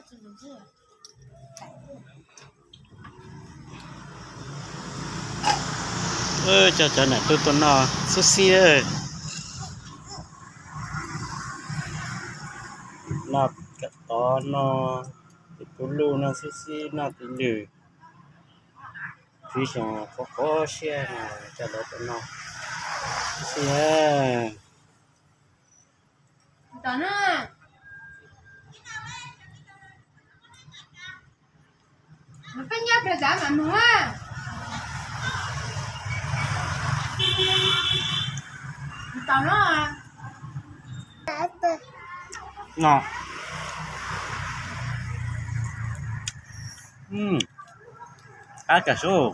Coj cov nam tub tuaj noj xub xib, noj kawm tov, noj tis pub luj, noj xub xib, noj tis lwm. Tib xyoo qhuav qhuav siab no coj lawv tuaj noj xub xib. No, qab kawg sub.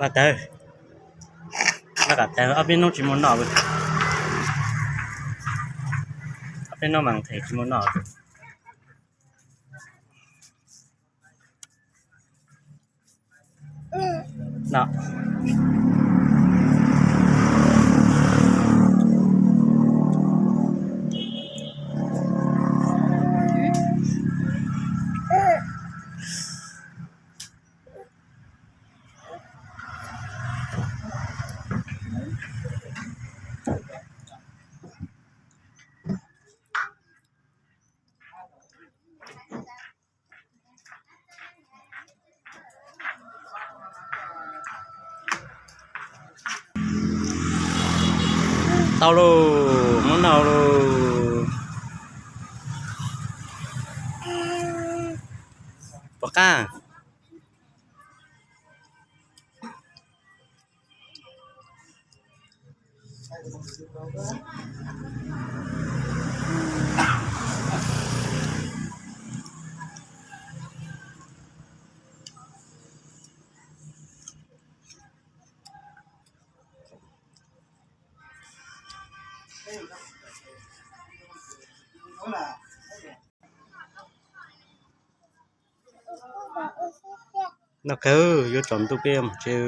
Mas tawg, mas kom tawg ob peb hnub tsis muaj noj. Ob peb hnub mas nqhis tsis muaj noj. No. Tau lauj, muab noj lauj. Puas qab? Noj kawg, yuav tsaus ntuj peb mus tsev.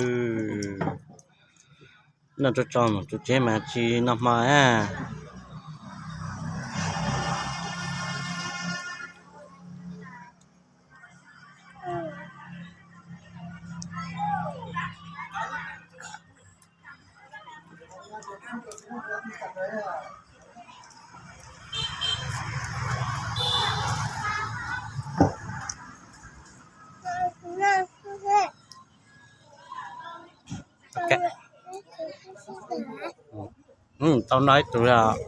Noj tso tso mus tsev mas tsis noj hmo a. Tau noj ib tug li os.